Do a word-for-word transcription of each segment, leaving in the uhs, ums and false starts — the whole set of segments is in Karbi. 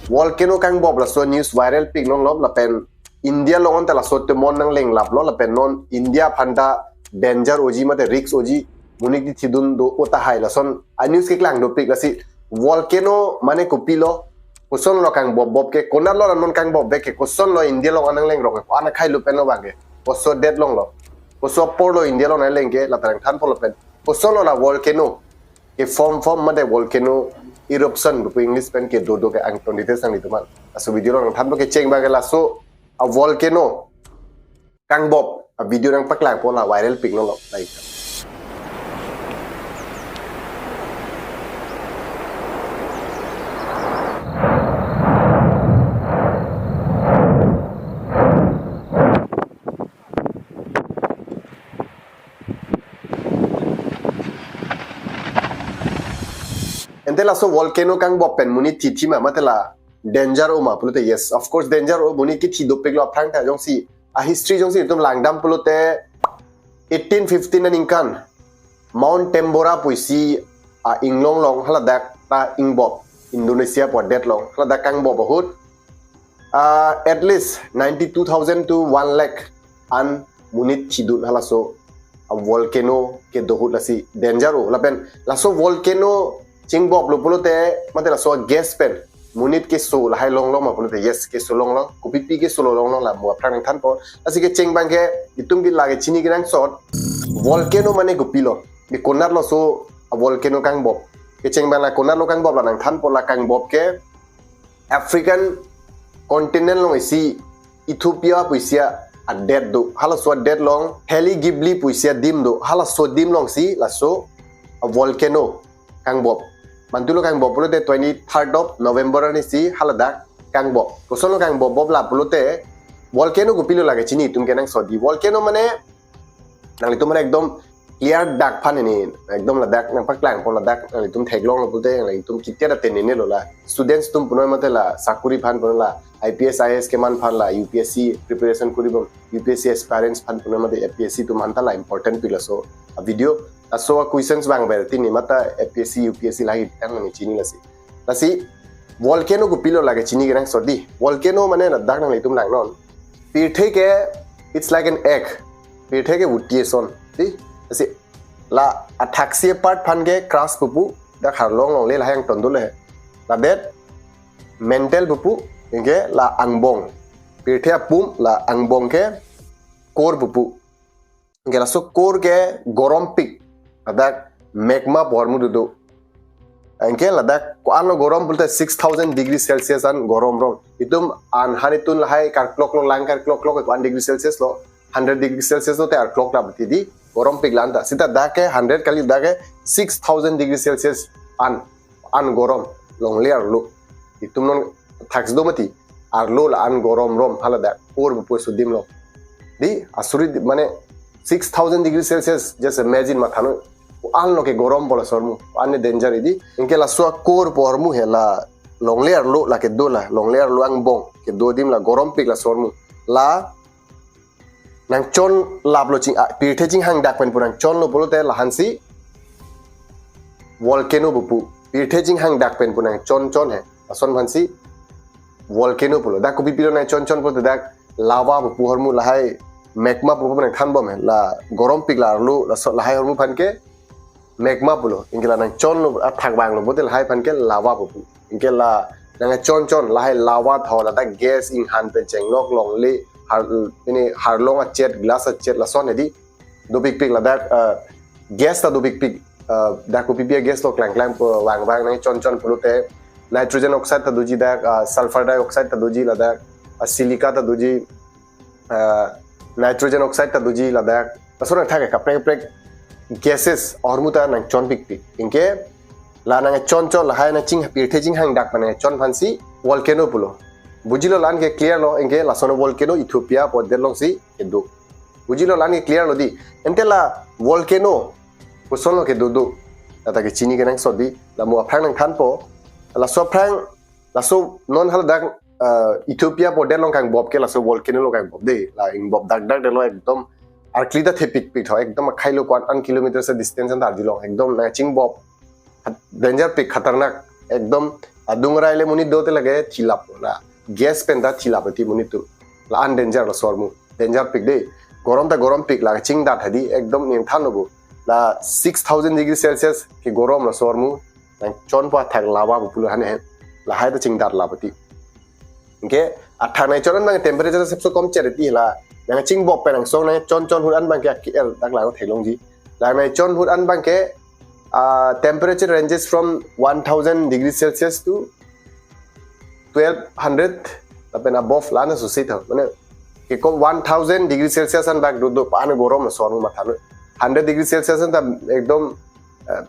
volcano kangbop laso news viral pik non lom lapen India along anta laso temon nanglenglaplo lapen non India aphanta danger oji mate risk oji monit kethidun do-o tahai lason a news keklang dopik lasi volcano mane kopilo, kosonlo kangbop bop ke, konatlo non kangbop bek ke, kosonlo India along anang lengrok ke, ko-an akhai lo pen lo bang ke, koso det longlo, koso apor lo India along nang leng ke, la ta nangthanpo lapen kosonlo la volcano ke form form mate volcano eruption pu English pen ke do do ke angton details nanglitum aphan. Laso video along nangthanpo, kecheng bang ke laso a volcano kangbop a video nangpaklangpo, la viral pik non lo. Like. Ante laso volcano kangbop pen monit thithima mate la danger o ma pulote, yes, of course danger o, monit kethi dopiklo aphrang ta jongsi a history jongsi itum langdam pulote eighteen fifteen aningkan Mount Tambora pusi a inglong along haladak ta ingbop, Indonesia pu adet along haladak kangbop ahut, uh, at least ninety-two thousand to one lakh an monit thidun halaso a volcano kedo ahut lasi danger o lapen laso volcano chingboplo pulote mate laso gas pen monit keso lahai longlo ma pulote, yes, keso longlo, kopipi keso longlong la mo aphrang nangthanpo. Lasi kecheng bang ke itum ke lake chini kenangsot volcano mane kopilo, ke konatlo so a volcano kangbop. Kecheng bang la konatlo kangbop la nangthanpo, la kangbop ke African continent along isi Ethiopia pusi adet do, halaso adet along Hale Gibli pusi adim do, halaso adim alongsi laso a volcano kangbop. Mantulo kangbop pulote twenty-third of November anisi haladak kangbop. Kosonlo kangbop bop la pulote volcano kopilo lake chini itum kenangsot di. Volcano mane nanglitum mane ekdom clear dak aphan ini, ekdom ladak nangpaklangpo, ladak nanglitum theklonglo pulote nanglitum kitia da tenene lo la. Students atum punoi mate la sakuri aphan punoi, la I P S I A S keman aphan, la U P S C preparation kori bom, U P S C aspirants aphan punoi mate A P S C atum aphanta la important pik laso a video. Laso a questions bang ber tini mata A P S C, U P S C lahai tang nangchini lasi. Lasi volcano kopilo lake chini kenangsot di. Volcano mane ladak nanglitum langnon. Pirthe ke, it's like an egg. Pirthe ke vuti eson. Di? Lasi la athaksi part aphan ke crust pupu, dak harlong longle lahai angton dole. Ladet mantle pupu, anke la angbong. Pirthe apum la angbong ke core pupu. Anke laso core ke gorom pik, ladak magma pu ahormu dodo. Anke ladak ko-anlo gorom pulote six thousand degree Celsius an gorom rong. Itum an han itun lahai karkloklo, lang karkloklo, ko-an degree Celsius lo, hundred degree Celsius lo te arklok la bati di, gorom pik la anta. Sita dak ke hundred kali, dak ke six thousand degree Celsius an, an gorom longle arlo. Itum non thaks do mati, arlo la an gorom rom haladak core pupu so adim lo. Di asuri di, mane six thousand degree Celsius, just imagine matha noi. Ko-anlo ke gorom pu laso ahormu, ko-an ne danger di. Anke laso a core pu ahormu he la longle arlo lake do, la longle arlo angbong kedo adim la gorom pik laso ahormu. La nangchonlaplo ching, ah, pirthe chinghang dak pen pu nangchonlo pulote lahansi volcano pupu. Pirthe chinghang dak pen pu nangchon chon he, lason aphansi volcano pulo. Dak kopipilo nangchon chon pulote dak lava pupu ahormu, lahai magma pupu nangthan bom he, la gorom pik la arlo, laso lahai ahormu aphan ke magma pulo. Anke la nangchonlo, athak vanglo pulote lahai aphan ke lava pupu. Anke la nangchon chon lahai lava tho ladak gas inghan pen chenglok longle, har, ini harlong achet, glass achet lason he di. Dopik pik ladak, uh, gas ta dopik pik, uh, dak kopipi a gas lo klang klang, uh, vang vang nangchon chon pulote nitrogen oxide ta doji dak, uh, sulfur dioxide ta doji ladak, uh, silica ta doji, uh, nitrogen oxide ta doji ladak. Laso nangthak kaprek kaprek gases ahormu ta nangchon pik pik. Anke la nangchon chon lahai nangching pirthe chinghang dak pen nangchon aphansi volcano pulo. Bujilo la-an ke clear lo, anke lason volcano Ethiopia pu adet alongsi kedo. Bujilo la-an ke clear lo di. Ante la volcano kosonlo kedo do. Lata ke chini kenangsot di. La mo aphrang nangthanpo. Laso aphrang, laso non haladak, uh, Ethiopia pu adet along kangbop ke laso volcano lo kangbop de. La ingbop dak dak detlo ekdom arkli ta thepik pik tho. Ekdom akhai lo ko-an kilometer sa distance an ta arjulong. Ekdom nangchingbop. Khat-, danger pik, khatarnak. Ekdom Adung rai le monit do te lake thilap la. Gas pen ta thilap ti monit tu. La an danger laso ahormu. Danger pik de. Gorom ta gorom pik la chingdat hadi ekdom ningthan lo bo. La six thousand degree Celsius ke gorom laso ahormu. Nangchonpo athak lava pulo hane. Lahai ta chingdat lava ti. Anke athak nangchon an bang temperature sepso kom cheret ti la. Nangchingbop pen angsong nangchon chon ahut an bang ke akel dak lang theklongji. La nangchon ahut an bang ke, uh, temperature ranges from one thousand degree Celsius to twelve hundred lapen above la na susi tha. Mane ke ko one thousand degree Celsius an bak do do pa an gorom laso ahormu matha lo. Hundred degree Celsius an ta ekdom, uh,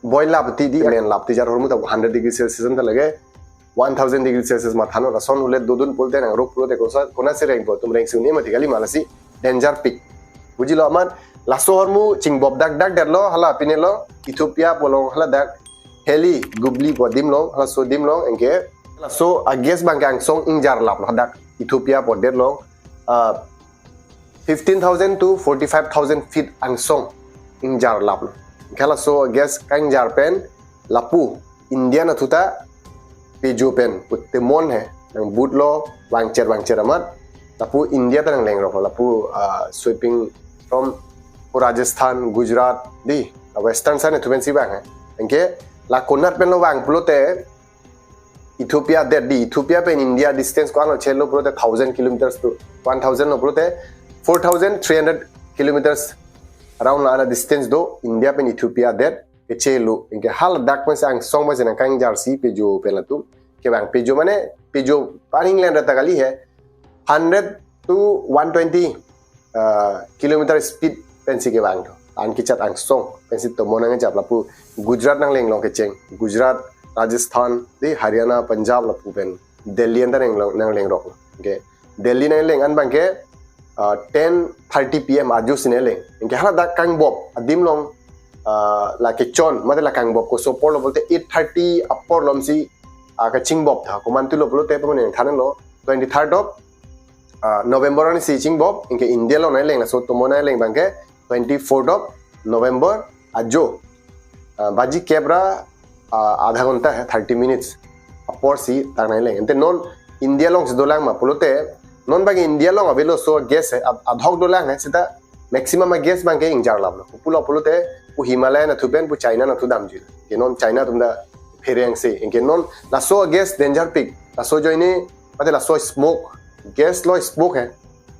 boil lap ti di, men lap ti jar ahormu ta hundred degree Celsius an ta lake one thousand degree Celsius matha lo. Lason hule dodun pulote nangruk pulote kosa kona si rengpo, tum rengsi un-e mati kali ma lasi danger pik. Bujilo amat, laso ahormu chingbop dak dak det lo, hala pine lo, Ethiopia pu along hala dak, Haile Gubli pu adim along, halaso adim along, anke laso a-gas bang ke angsong ingjar lap lo dak, Ethiopia pu adet along, ah, fifteen thousand to forty-five thousand feet angsong ingjar lap lo. Anke laso a-gas kangjar pen lapu India anatthu ta pejo pen pu temon he, nang but lo, vangcher vangcher amat, lapu India ta nanglengrok lo, lapu, ah, sweeping from Rajasthan, Gujarat, di, ah, western side anatthu pensi vang he. Anke la konat pen lo vang pulote Ethiopia adet di, Ethiopia pen India distance ko-an lo chelo pulote thousand kilometers to one thousand lo pulote four thousand three hundred kilometers around la ana distance do India pen Ethiopia adet kechelo. Anke hala dak pensi angsong pensi nangkangjar si pejo pen latum kevang. Pejo mane pejo pan England reta kali he, hundred to one twenty, uh, kilometer speed pensi kevang tho. An kechat angsong pensi tomon nangchap lapu Gujarat nangleng along kecheng. Gujarat, Rajasthan, di Haryana, Punjab lapu pen Delhi anta nangleng, nanglengrok. Anke Delhi nangleng an bang ke, uh, ten thirty P M ajo si nangleng. Anke hala dak kangbop adim along, uh, la kechon, mate la kangbop koso apor lo pulote eight thirty apor alom si, uh, kachingbop tha. Komantu lo pulote pamane than lo twenty-third of, uh, November arni si chingbop, anke India along nangleng, laso tomon nangleng bang ke twenty-fourth of November ajo, uh, baji kep ra, uh, adha ghonta he, thirty minutes apor si dak nangleng. Ante non India along si dolang ma pulote, non bang India along avelo so gas he, ad-, adhok dolang he, seta maximum a-gas bang ke ingjar lap lo. Pulo pulote pu Himalaya anatthu pen pu China anatthu damji. Anke non China atum ta phereng si. Anke non laso gas danger pik. Laso ajoine, mate laso smoke. Gas lo smoke he.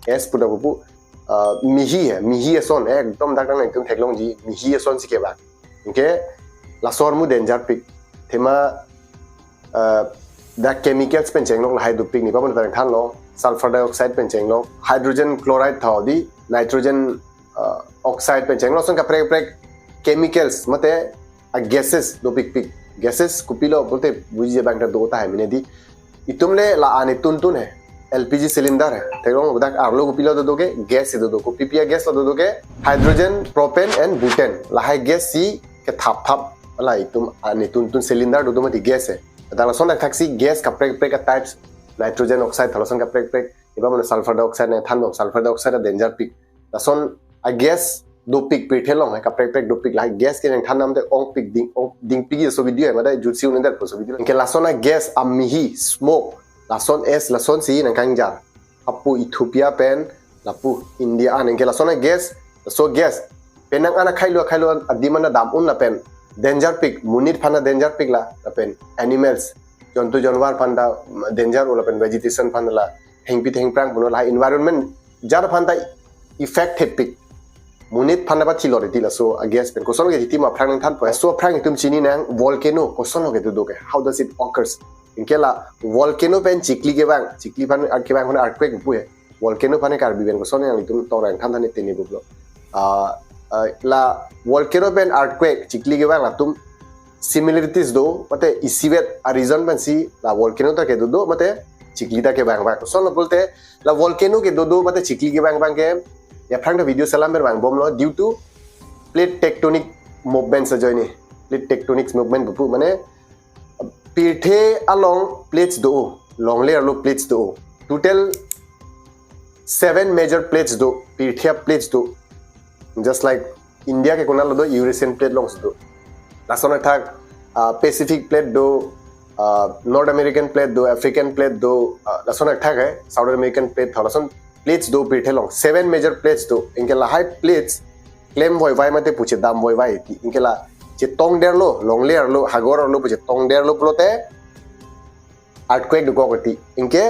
Gas pu ta pu, uh, mihi he. Mihi ason. Ekdom dak nang itum theklongji. Mihi ason si kevang. Anke laso ahormu danger pik. Thema, uh, dak chemicals pen chenglok lahai dopik ni, pamane tang than lo, sulfur dioxide pen chenglok, hydrogen chloride tha di, nitrogen, uh, oxide pen chenglok, lason kaprek kaprek chemicals, mate a-gases dopikpik. Gases kopilo pulote buji bang ta do ta he mine di. Itum le la an ituntun he. L P G cylinder he. Theklong dak arlo kopilo dodo ke, gas si dodo, kopi pi a-gas lo dodo ke, hydrogen, propane and butane. Lahai gas si kethap thap. La itum an ituntun cylinder dodo mati gas he. Dak lason dak thaksi gas kaprek kaprek a-types, nitrogen oxide, lason kaprek kaprek. Iba mane sulfur dioxide nangthan bom, sulfur dioxide a-danger pik. Lason a-gas dopik pirthe along he, kaprek kaprek dopik, lahai gas ke nangthan nam te ongpik ding, ong dingpik laso video he, mate jutsi un-edet laso video. Anke lason a-gas amihi, smoke, lason es, lason si nangkangjar. Apu Ethiopia pen, lapu India an, anke lason a-gas, laso gas. Penang an akhailu, akhailu adim an dam un lapen danger pik, monit aphan danger pik la, lapen animals, jontu jonwar aphan ta danger o lapen vegetation aphan la, hengpi hengprang puno la environment jar aphan ta effect thepik. Monit aphan ta pathilor iti laso a-gas pen. Koson ke titi ma aphrang nangthanpo. Laso aphrang itum chini nang volcano koson ke dodo ke. How does it occurs? Anke la volcano pen chikli kevang, chikli aphan kevang aphan earthquake pu he. Volcano aphan Karbi pen koson nang itum tok nangthan than tini bublo. Ah, ah, la volcano pen earthquake, chikli kevang latum similarities do, mate isivet a-reason pensi la volcano ta kedodo, mate chikli ta kevang vang. Koson lo pulote, la volcano kedodo, mate chikli kevang vang ke, ya aphrang ta video selam pen vangbomlo, due to plate tectonic movements ajoine. Plate tectonic movement pupu, mane, pirthe along plates do, longle arlo plates do. Total seven major plates do, pirthe a-plates do. Just like India ke konat lo do, Eurasian plate along si do. Lason athak, ah, Pacific plate do, uh, North American plate do, African plate do, uh, lason akthak hai, Southern American plate tho, lason plates do pirthe along, seven major plates do, anke lahai plates klem voivai mate pu chedam voivai ti, anke la chetongderlo, longle arlo, hagor arlo pu chetongderlo pulote earthquake dokok ti, anke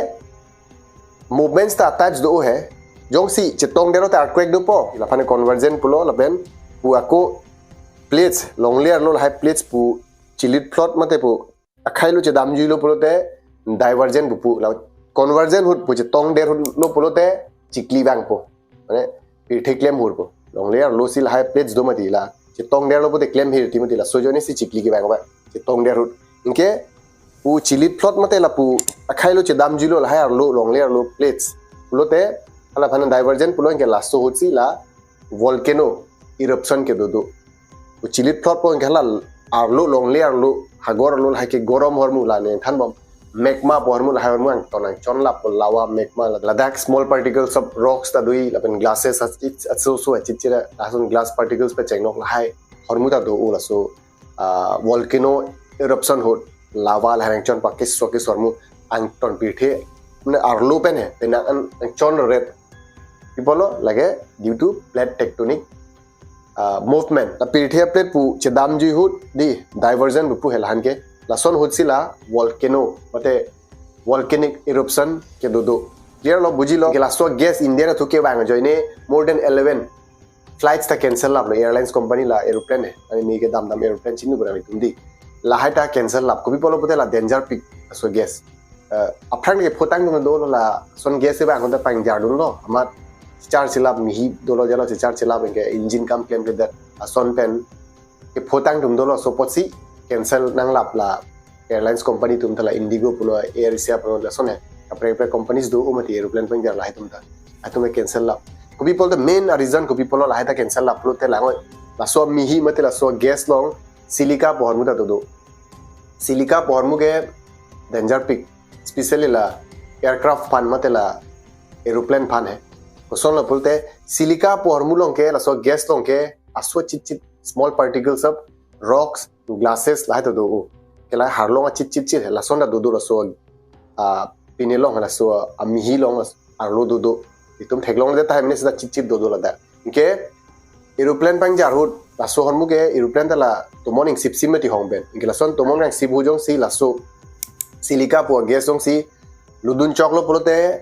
movements ta attach do hai, jongsi chetongderlo te earthquake dopo, lapen convergent pulo, lapen pu ako plates, longle arlo lahai plates pu chilitphlot mate pu akhai lo chedamjuilo pulote divergent pupo, la convergent ahut pu chetongder ahut lo pulote chikli vangpo. Mane pirthe klem ahut po. Longle arlo si lahai plates do mati la, chetongderlo pulote klem hir ti mati, laso ajoine si chikli kevang ba chetongder ahut. Anke pu chilitphlot mate lapu akhai lo chedamjuilo lahai arlo, longle arlo plates pulote, hala aphan divergent pulo, anke laso ahut si la volcano eruption kedo do. Pu chilitphlot po, anke hala arlo, longle arlo, hagor arlo lahai ke gorom ahormu, la nangthanbom magma pu ahormu, lahai ahormu angton angchonlap po, lava, magma, la-, ladak small particles of rocks ta do, lapen glasses, ach-, ach-, aso so achit chira, lason glass particles pachengnok lahai ahormu ta do, o laso, ah, volcano eruption ahut lava lahai angchon pakis sokis ahormu angton pirthe, mane arlo pen he, penang an angchon ret. Pi apotlo, lake due to plate tectonic, uh, movement. La pirthe plate pu chedamjui ahut di, divergent pu he lahan ke. Lason ahut si la volcano mate volcanic eruption kedo do. Clear lo, bujilo? Anke laso gas India nathu kevang ajoine more than eleven flights ta cancel laplo, airlines company, la aeroplane he, ani mi kedam dam aeroplane chini kurang itum di. Lahai ta cancel lap. Kopi apotlo pulote la dangerpik laso gas. Eh, aphrang ke photang dun dolo, lason gas kevang ahut ta pangjar dunlo. Amat chechar chelap, mihi dolo jalo chechar chelap, anke engine kam klemkledet ason pen ke photang dun dolo, laso apotsi cancel nanglap la airlines company atum ta, la Indigo pulo, Air Asia pulo, lason he kaprek kaprek companies do, o mati aeroplane pangjar lahai atum ta, atum ke cancel lap. Kopi apotlo, the main reason kopi apotlo lahai ta cancel lap pulote la, laso mihi mate laso gas along silica pu ahormu ta do do. Silica pu ahormu ke dangerpik, especially la aircraft aphan mate la aeroplane aphan he. Kosonlo pulote silica pu ahormu along ke, laso gas along ke aso chitchit small particles of rocks, glasses lahai ta do, o ke la arlong achitchit chit he, lason ta do do laso, ah, pine along, laso, ah, mihi along, laso arlo do do. Itum theklongledet tahai mane seta chitchit do do ladak. Anke aeroplane pangjar ahut, laso ahormu ke aeroplane ta la tomon ingsip si mati hong pen. Anke lason tomon kangsip ahut jongsi laso silica pu gas jongsi ludun choklo pulote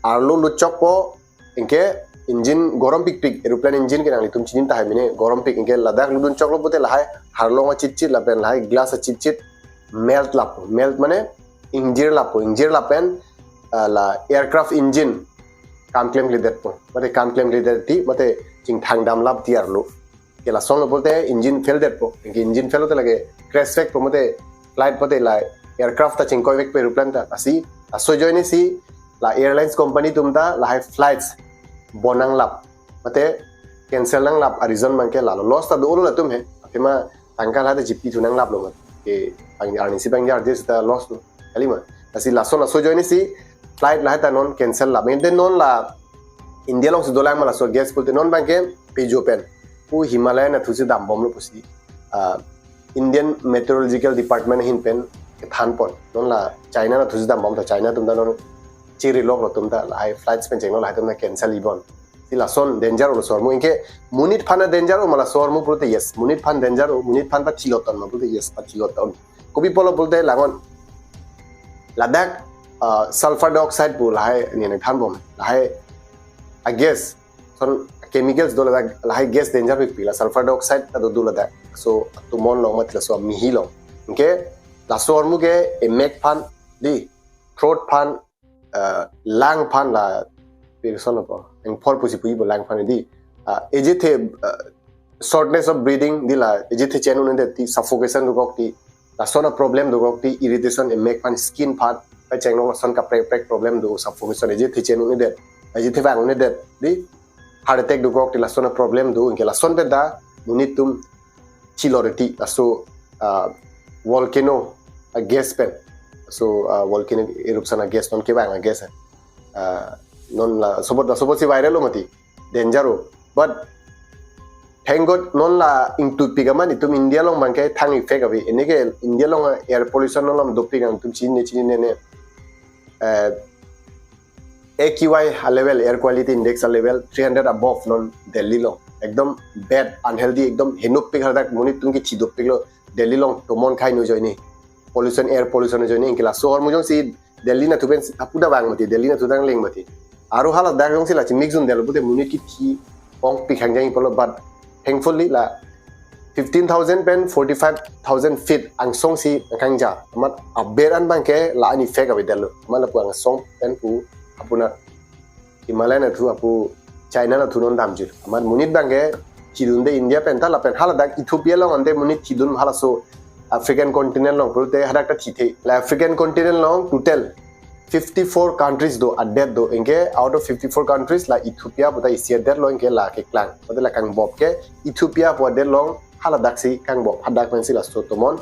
arlo lutchok po, anke engine gorompikpik, aeroplane engine ke nanglitum chini tahai mane gorompik, anke ladak ludun choklo pulote lahai arlong achitchit lapen lahai glass achitchit melt lap, melt mane ingjir lap, ingjir lapen, ah, la aircraft engine kam klemkledet po, mate kam klemkledet ti, mate chingthang dam lap ti arlo. Ke lasonlo pulote engine fail det po. Anke engine fail te lake crash vek po, mate flight pote la aircraft ta chingkoi vek po, aeroplane ta. Lasi laso ajoine si la airlines company atum ta lahai flights bon nanglap, mate cancel nanglap, a reason abang ke lalo, loss ta dolo latum he. Athema tangka lahai ta G P thu nanglaplo, mate ke pang arni si pangjar, jis ta loss lo, kali ma. Lasi lason laso ajoine si flight lahai ta non cancel lap. Mente non la India alongsi dolang ma laso gas pulote, non abang ke pejo pen pu Himalaya nathusi dambomlo pusi, ah, Indian Meteorological Department ahin pen kethan pon. Non la China nathusi dambom ta, China atum ta non chiri loklo, atum ta lahai flights pen chenglo, lahai atum ta cancel ibon. Si lason danger o laso ahormu. Anke monit aphan danger o ma laso ahormu pulote? Yes, monit aphan danger o, monit aphan pathilot ton ma pulote? Yes, pathilot ton. Kopi apotlo pulote langon ladak, ah, sulfur dioxide pu lahai, ne nangthanbom, lahai a gas, son chemicals do ladak, lahai gas dangerpikpik, la sulfur dioxide ta do do ladak. So atumon along mate laso mihi along. Anke laso ahormu ke emek aphan di, throat aphan, ah, lung aphan, la pirson apo, engphor pusi puji bo, lung aphan di. Ah, ejethe, ah, shortness of breathing di, la ejethe chen un-edet ti, suffocation dokok ti, lason a problem dokok ti, irritation, emek aphan, skin aphan pachengno, lason kaprek kaprek problem do, suffocation, ejethe chen un-edet, ejethe vang un-edet di, heart attack dokok ti, lason a problem do. Anke lason pen ta monit atum chilor ti, laso, ah, volcano a gas pen, laso, ah, volcanic eruption a gas, non kevang a gas, ah, non la support, la support si viral lo mati, danger o. But Thank God non la ingtupik amat itum India along abangke thang effect ave. Eneke India along air pollution non lam dopik nangtum chinine chinine ne. Eh, A Q I a level, air quality index a level three hundred above non Delhi along. Ekdom bad, unhealthy, ekdom henopik, hadak monit atum ke chidopiklo Delhi along tomon khai no ajoine. Pollution, air pollution ajoine, anke laso ahormu jongsi Delhi nathu pen apuda vang mati, Delhi nathu tang leng mati. Aru hala dak jongsi la chimik jun Delhi pute monit kithi ongpik hangjang ipolo, but thankfully la fifteen thousand pen forty-five thousand feet angsong si kangja. Amat aber an abangke la an effect ave Delhi. Amat lapu angsong pen pu apuna Himalaya nathu apu China nathu non damjir. Amat monit abangke chidunde India pen ta lapen hala dak Ethiopia along ante monit chidun halaso African continent along pulote hadak ta chithe. La African continent along total fifty-four countries do, adet do, anke out of fifty-four countries la Ethiopia puta isi adet lo, anke la keklang. Pulote la kangbop ke Ethiopia pu adet along hala dak si kangbop, hadak pensi laso tomon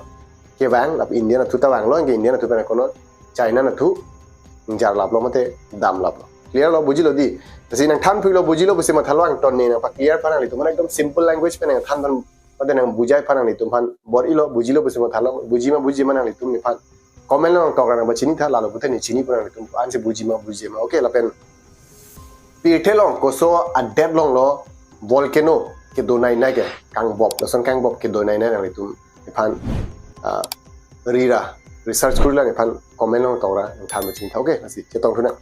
kevang, lapu India nathu ta vanglo, anke India nathu pen kono China nathu ingjar laplo mate dam laplo. Clear lo, bujilo di. Lasi nangthan philo, bujilo pusi mathalo, angton ne nangpa clear aphan nanglitum aphan ekdom simple language pen nangthan aphan, mate nangbujai aphan nanglitum aphan bor-ilo, bujilo pusi mathalo, buji ma buji ma nanglitum nephan comment along tokra nangpachini tha, lalo pute ne chini pu nanglitum ansi buji ma buji ma. Okay, lapen pirthe along koso adet along lo volcano kedo nainai ke, kangbop, lason kangbop kedo nainai nanglitum nephan, ah, rira, research kurila nephan comment along tokra nangthan pachini tha. Okay, lasi chetong thu nang.